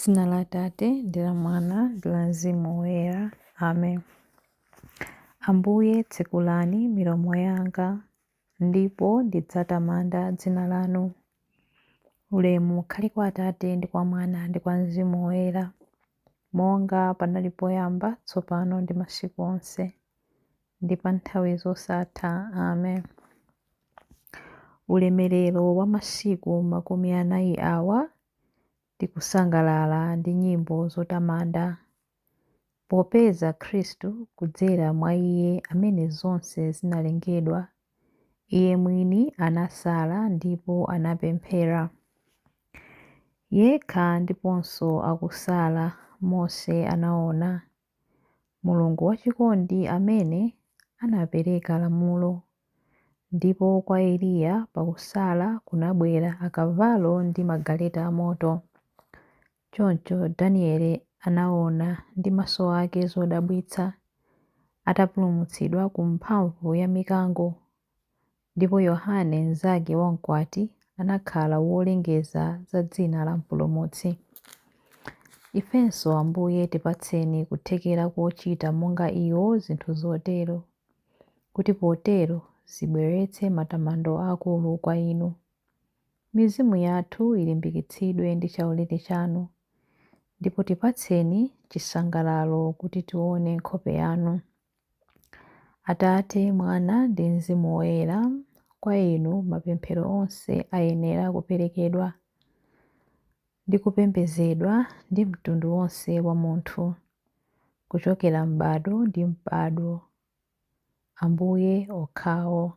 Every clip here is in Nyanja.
Dzina la Atate ndi la Mwana ndi la Mzimu Woyera. Amen. Ambuye, tsekulani milomo yanga, ndipo ndidzatamanda dzina lanu. Ulemu ukhale kwa Atate ndi kwa Mwana ndi kwa Mzimu Woyera, monga panali poyamba, tsopano ndi masiku onse, ndi pa nthawi zosatha. Amen. Ulemerero wa masiku 40 awa tikusangalala ndi nyimbo zotamanda, popeza Khristu kudzera mwa Iye amene zonse zinalengedwa, Iye mwini anasala ndipo anapemphera. Yekha ndiponso akusala, Mose anaona Mulungu wachikondi amene anapereka lamulo, ndipo kwa Eliya pakusala kunabwera akavalo ndi magaleta amoto. Choncho Danieli anaona ndi maso ake zodabwitsa, atapulumutsidwa ku mphamvu ya mikango, ndipo Yohane mnzake wa mkwati anakhala wolengeza za dzina la Mpulumutsi. Ifenso Ambuye tipatseni kuthekera kochita monga iwo zinthu zotero, kuti potero zibweretse matamando akulu kwa Inu. Mizimu yathu ilimbikitsidwe ndi chaulere chanu, ndipo tipatseni chisangalalo kuti tione nkhope yanu. Atate, Mwana ndi Mzimu Woyera, kwa Inu mapemphero onse ayenera kuperekedwa ndi kupembedzedwa ndi mtundu wonse wa munthu, kuchokera m'badwo ndi m'badwo. Ambuye okhawo.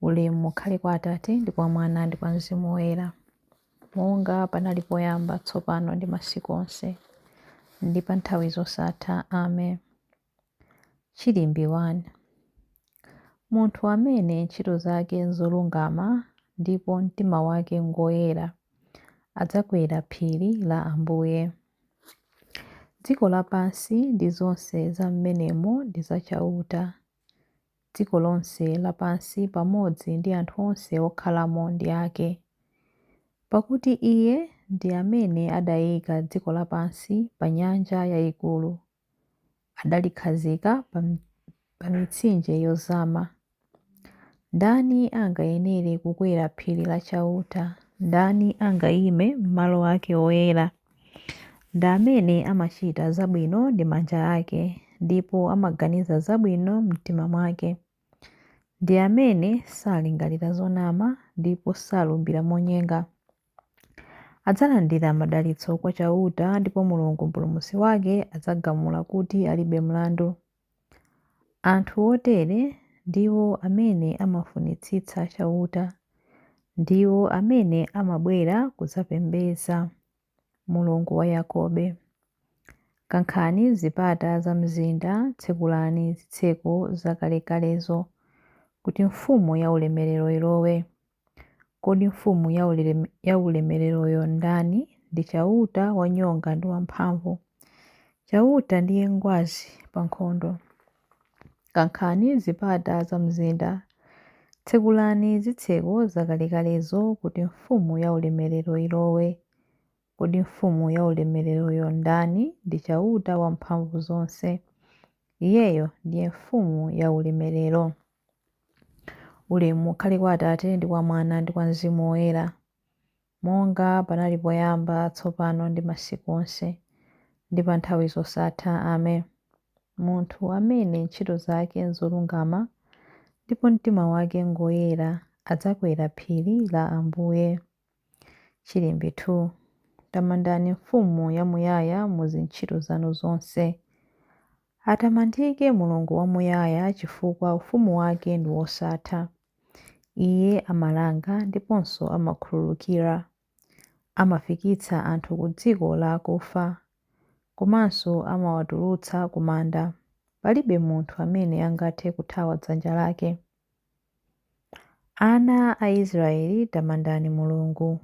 Ulemu ukhale kwa Atate ndi kwa Mwana ndi kwa Mzimu Woyera, monga panali poyamba, tsopano ndi masiku onse, ndi pa nthawi zosatha. Amen. Chilimbi 1. Munthu amene ntchito zake nzolungama ndipo mtima wake ngoyera, adzakwera phiri la Ambuye. Dziko lapansi ndi zonse za m'menemo ndi za Chauta. Dziko lonse lapansi pamodzi ndi anthu onse okhalamo ndi ake. Pakuti Iye ndi amene adaika dziko lapansi pa nyanja yaikulu, adalikhazika pa mitsinje yozama. Ndani angayenere kukwera phiri la Chauta? Ndani angaime m'malo ake oyera? Ndi amene amachita zabwino ndi manja ake, ndipo amaganiza zabwino m'mtima mwake. Ndi amene salingalira zonama, ndipo salumbira monyenga. Adzalandira madalitso kwa Chauta, ndipo Mulungu Mpulumutsi wake adzagamula kuti alibe mlandu. Anthu otere ndiwo amene amafunitsitsa Chauta, ndiwo amene amabwera kudzapembedza Mulungu wa Yakobe. Kankhani zipata za mzinda, tsekulani zitseko zakalekalezo, kuti mfumu yaulemerero ilowe. Kodi mfumu yaulemereroyo ndani? Ndi Chauta wanyonga ndi wamphamvu. Chauta ndiye ngwazi pa nkhondo. Kankhani zipata za mzinda, tsekulani zitseko zakalekalezo, kuti mfumu yaulemerero ilowe. Kodi mfumu yaulemereroyo ndani? Ndi Chauta Wamphamvuzonse. Iyeyo ndiye mfumu yaulemerero. Ulemu ukhale kwa Atate ndi kwa Mwana ndi kwa Mzimu Woyera, monga panali poyamba, tsopano ndi masiku onse, ndi pa nthawi zosatha. Amen. Munthu amene ntchito zake nzolungama ndipo mtima wake ngoyera adzakwera phiri la Ambuye. Chilimbi 2. Tamandani Mfumu yamuyaya mu zintchito zanu zonse. Atamandike Mulungu wamuyaya chifukwa ufumu wake ndi wosatha. Iye amalanga ndiponso amakhululukira. Amafikitsa anthu ku dziko la akufa, komanso amawatulutsa ku manda. Palibe munthu amene angathe kuthawa dzanja lake. Ana a Israeli, tamandani Mulungu,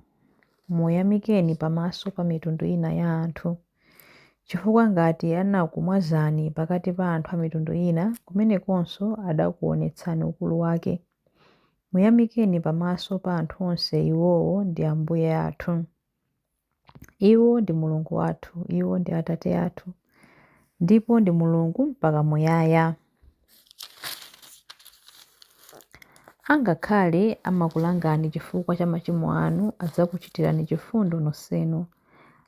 muyamikeni pamaso pa mitundu ina ya anthu. Chifukwa ngati anakumwazani pakati pa anthu a mitundu ina, kumenekonso adakuonetsani ukulu wake. Muyamikeni pamaso pa anthu onse iwowo ndi Ambuye athu. Iwo ndi Mulungu wathu, iwo ndi Atate athu, ndipo ndi Mulungu mpaka muyaya. Angakhale amakulangani chifukwa cha machimo anu, adzakuchitirani chifundo nonsenu.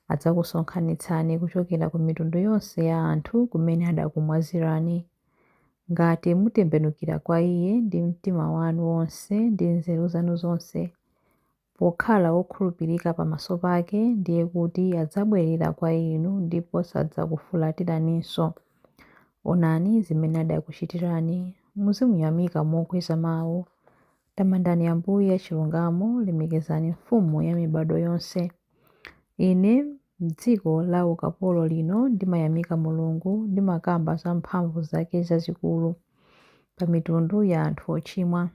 Adzakusonkhanitsani kuchokera ku mitundu yonse ya anthu kumene adakumwazirani. Ngati mutembenukira kwa Iye ndi mtima wanu wonse ndi nzeru zanu zonse, pokhala wokhulupirika pamaso pake, ndiye kuti adzabwerera kwa inu ndipo sadzakufulatiraninso. Onani zimene adakuchitirani, muzimuyamika mokweza mawu. Tamandani Ambuye achilungamo, lemekezani Mfumu ya mibado yonse. Ine m'dziko la ukapolo lino ndimayamika Mulungu, ndimakamba za mphamvu zake zazikulu pa mitundu ya anthu ochimwa.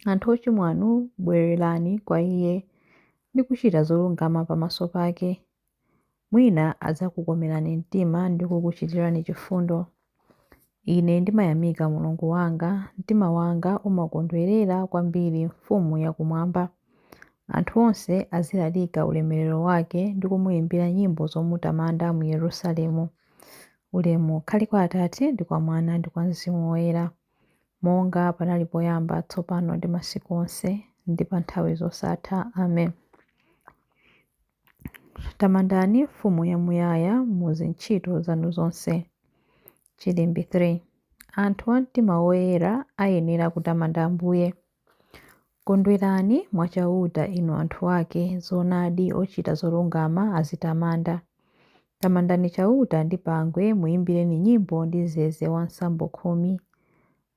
Anthu ochimwanu bwererani kwa Iye ndi kuchita zolungama pamaso pake. Mwina adzakukomerani mtima ndi kukuchitirani chifundo. Ine ndimayamika Mulungu wanga, mtima wanga umakondwerera kwambiri Mfumu yakumwamba. Anthu onse azilalika ulemerero wake ndi kumuyimbira nyimbo zomutamanda mu Yerusalemu. Ulemu ukhale kwa Atate ndi kwa Mwana ndi kwa Mzimu Woyera, monga panali poyamba, tsopano ndi masiku onse, ndi pa nthawi zosatha. Amen. Tamandani Mfumu yamuyaya mu zintchito zanu zonse. Chilimbi 3. Anthu a mtima woyera ayenera kutamanda Ambuye. Kondwerani mwa Chauta inu anthu ake, zoonadi ochita zolungama azitamanda. Tamandani Chauta ndi pangwe, muyimbireni nyimbo ndi zeze wa nsambo 10.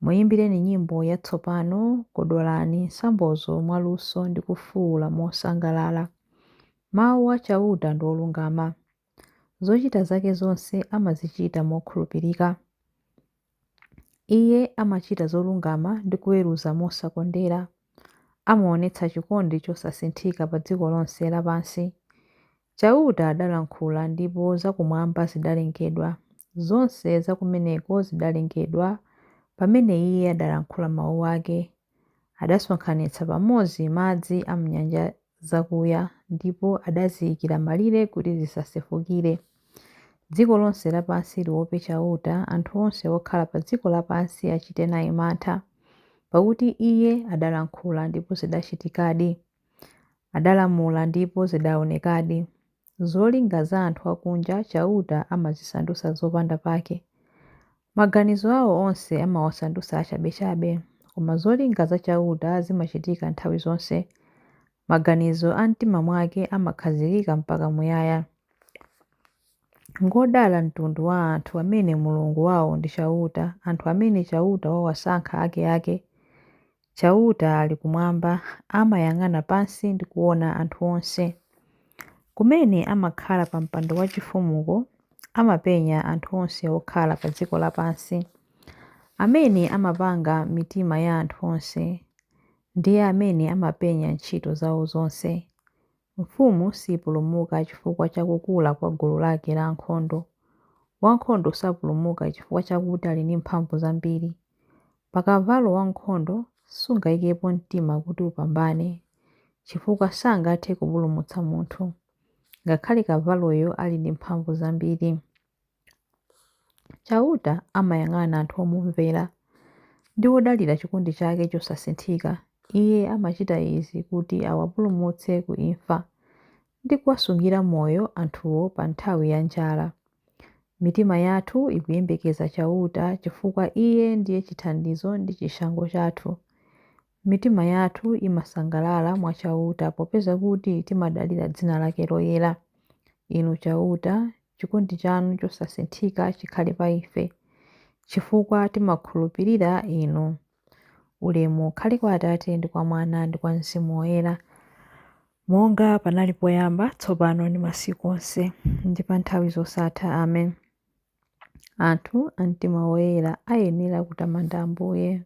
Muyimbireni nyimbo yatsopano, kodolani nsambozo mwaluso ndi kufuwula mosangalala. Mawu a Chauta ndi olungama. Zochita zake zonse amazichita mokhulupirika. Iye amachita zolungama ndi kuweruza mosakondera. Amaonetsa chikondi chosasinthika pa dziko lonse lapansi. Chauta adalankhula ndipo zakumwamba zidalengedwa. Zonse zakumeneko zidalengedwa pamene Iye adalankhula mawu ake. Adasonkhanitsa pamodzi madzi a m'nyanja zakuya ndipo adaziyikira malire kuti zisasefukire. Dziko lonse lapansi liope Chauta, anthu onse okhala pa dziko lapansi achite naye mantha, pakuti Iye adalankhula ndipo zidachitikadi. Adalamula ndipo zidaonekadi. Zolinga za anthu akunja Chauta amazisandutsa zopanda pake. Maganizo awo onse amawasandutsa achabechabe, koma zolinga za Chauta zimachitika nthawi zonse. Maganizo a mtima mwake amakhazikika mpaka muyaya. Ngodala mtundu wa anthu amene Mulungu wawo ndi Chauta, anthu amene Chauta wawasankha akeake. Chauta ali kumwamba, amayang'ana pansi ndi kuona anthu onse. Kumene amakhala pa mpando wachifumuko, amapenya anthu onse okhala pa dziko lapansi. Amene amapanga mitima ya anthu onse, ndiye amene amapenya ntchito zawo zonse. Mfumu sipulumuka chifukwa cha kukula kwa gulu lake la ankhondo. Wankhondo sapulumuka chifukwa chakuti ali ndi mphamvu zambiri. Pa kavalo wankhondo sungayikepo mtima kuti upambane, chifukwa sangathe kupulumutsa munthu, ngakhale kavaloyo ali ndi mphamvu zambiri. Chauta amayang'ana anthu omumvera ndi odalira chikondi chake chosasinthika. Iye amachita izi kuti awapulumutse ku imfa ndi kuwasungira moyo anthuwo pa nthawi ya njala. Mitima yathu ikuyembekeza Chauta chifukwa Iye ndiye chithandizo ndi chishango chathu. Mitima yathu imasangalala mwa Chauta popeza kuti timadalira dzina lake loyera. Inu Chauta, chikondi chanu chosasinthika chikhale pa ife, chifukwa timakhulupirira Inu. Ulemu ukhale kwa Atate ndi kwa Mwana ndi kwa Mzimu Woyera, monga panali poyamba, tsopano ndi masiku onse, ndi pa nthawi zosatha. Amen. Anthu a mtima woyera ayenera kutamanda Ambuye.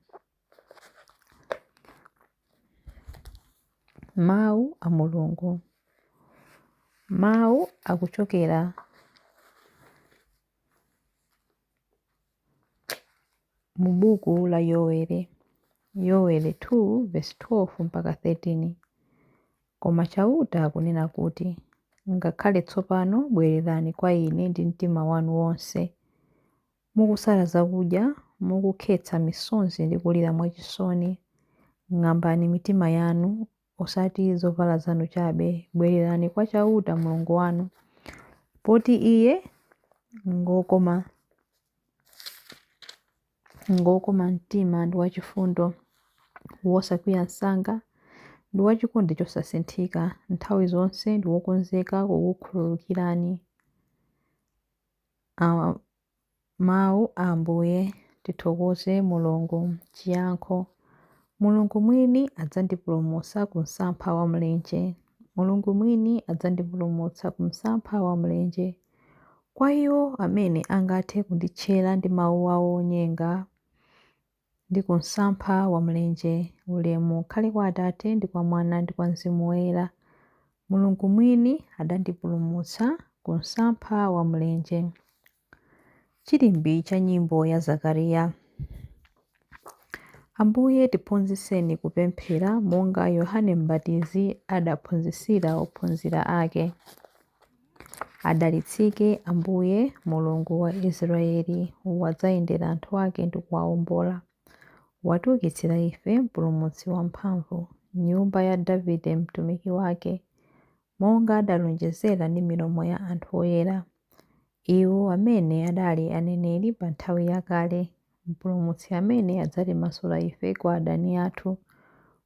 Mawu a Mulungu. Mawu akuchokera mu buku la Yoweli, Yoweli 2 verse 12 mpaka 13. Koma Chauta akunena kuti, Ngakhale tsopano bwererani kwa Ine ndi mtima wanu wonse, mukusala zakudya, mukukhetsa misozi ndi kulira mwachisoni. Ng'ambani mitima yanu, osati zovala zanu chabe. Bwererani kwa Chauta Mulungu wanu, poti Iye ngokoma mtima ndi wachifundo, wosakwiya msanga ndi wachikondi chosasinthika. Nthawi zonse ndi wokonzeka kukukhululukirani. Mawu a Ambuye. Tithokoze Mulungu. Chiyankho. Mulungu mwini adzandipulumutsa ku msampha wa mlenje. Mulungu mwini adzandipulumutsa ku msampha wa mlenje. Kwa iwo amene angathe kunditchera ndi mawu awo onyenga ndi ku msampha wa mlenje. Ulemu ukhale kwa Atate ndi kwa Mwana ndi kwa Mzimu Woyera. Mulungu mwini adandipulumutsa ku msampha wa mlenje. Chilimbi cha nyimbo ya Zakariya. Ambuye tiphunzitseni kupemphera monga Yohane M'batizi adaphunzitsira ophunzira ake. Adalitsike Ambuye Mulungu wa Israeli, wadzayendera anthu ake ndi kuwawombola. Watiukitsira ife Mpulumutsi wamphamvu, nyumba ya Davide mtumiki wake, monga adalonjezera ndi milomo ya anthu oyera, iwo amene adali aneneri pa nthawi yakale, Mpulumutsi amene adzatimasula ife kwa adani athu,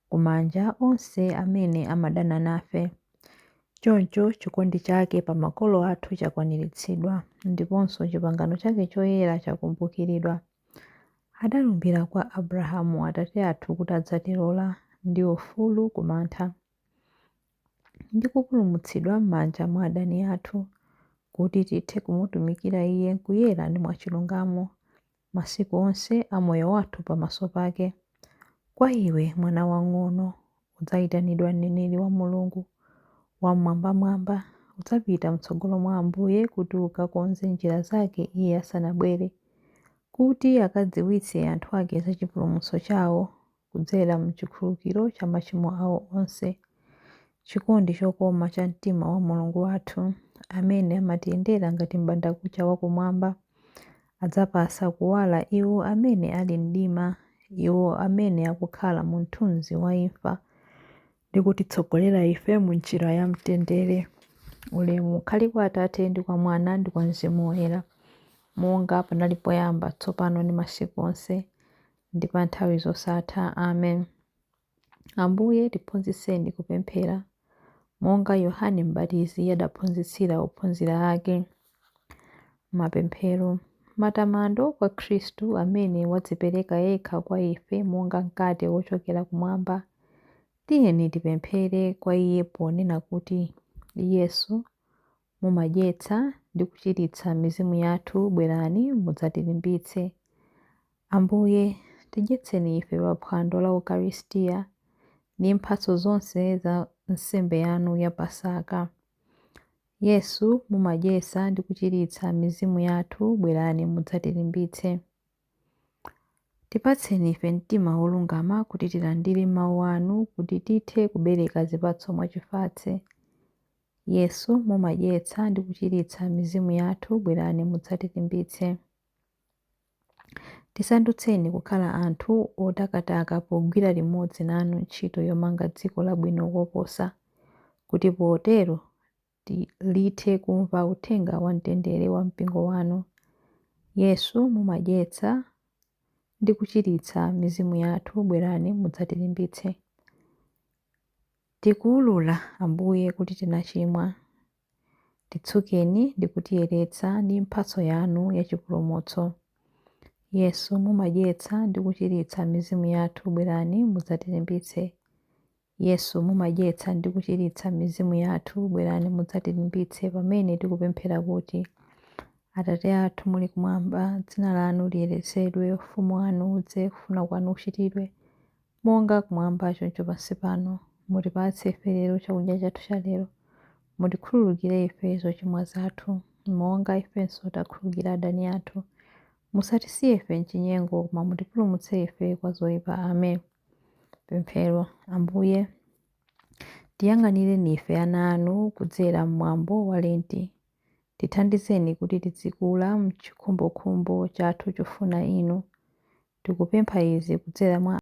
kumanja onse amene amadana nafe. Choncho chikondi chake pa makolo athu chakwaniritsidwa, ndiponso chipangano chake choyera chakumbukiridwa. Adalumbira kwa Abrahamu atate athu kuti adzatilola ndi ufulu kumantha, ndi kupulumutsidwa m'manja mwa adani athu, kuti tithe kumutumikira Iye m'kuyera ndi mwachilungamo, masiku onse a moyo wathu pamaso pake. Kwa iwe, mwana wamng'ono, udzayitanidwa mneneri wa Mulungu Wam'mwambamwamba. Udzapita m'tsogolo mwa Ambuye kuti ukakonze njira zake Iye asanabwere, kuti akadziwitse anthu ake za chipulumutso chawo kudzera m'chikhululukiro cha machimo awo onse. Chikondi chokoma cha mtima wa Mulungu wathu, amene amatiyendera ngati m'bandakucha wakumwamba, adzapatsa kuwala iwo amene ali mdima, iwo amene akukhala mu mthunzi wa imfa, ndi kutitsogolera ife mu njira ya mtendere. Ulemu ukhale kwa Atate ndi kwa Mwana ndi kwa Mzimu Woyera, monga panali poyamba, tsopano ndi masiku onse, ndi pa nthawi zosatha. Amen. Ambuye tiphunzitseni kupemphera, monga Yohane M'batizi adaphunzitsira ophunzira ake. Mapemphero. Matamando kwa Khristu amene wadzipereka yekha kwa ife monga mkate wochokera kumwamba. Tiyeni tipemphere kwa Iye ponena kuti, Yesu, mumadyetsa ndi kuchiritsa mizimu yathu, bwerani mudzatilimbitse. Ambuye, tidyetseni ife pa phwando la Ukaristiya ndi mphatso zonse za nsembe yanu ya Pasaka. Yesu, mumadyetsa ndi kuchiritsa mizimu yathu, bwerani mudzatilimbitse. Tipatseni ife mtima wolungama kuti tilandire mawu anu kuti tithe kubereka zipatso mwachifatse. Yesu, mumadyetsa ndi kuchiritsa mizimu yathu, bwerani mudzatilimbitse. Tisandutseni kukhala anthu otakataka pogwira limodzi nanu ntchito yomanga dziko labwino koposa, kuti potero lithe kumva uthenga wamtendere wa mpingo wanu. Yesu, mumadyetsa ndi kuchiritsa mizimu yathu, bwerani mudzatilimbitse. Tikuwulula, Ambuye, kuti tinachimwa. Titsukeni ndi kutiyeretsa ndi mphatso yanu yachipulumutso. Yesu, mumadyetsa ndi kuchiritsa mizimu yathu, bwerani mudzatilimbitse. Yesu, mumadyetsa ndi kuchiritsa mizimu yathu, bwerani mudzatilimbitse pamene tikupemphera kuti, Atate athu muli kumwamba, dzina lanu liyeretsedwe, ufumu wanu udze, kufuna kwanu kuchitidwe, monga kumwamba choncho pansi pano. Mutipatse ife lero chakudya chathu cha lero. Mutikhululukire ife zochimwa zathu, monga ifenso takhululukira adani athu. Musatisiye ife m'chinyengo, koma mutipulumutse ife kwa zoyipa. Amen. Pemphero. Ambuye, Tiyang'anireni ife ana anu kudzera m'mwambo wa Lenti. Tithandizeni kuti tizikula m'chikhumbokhumbo chathu chofuna inu. Tikupempha izi kudzera mwa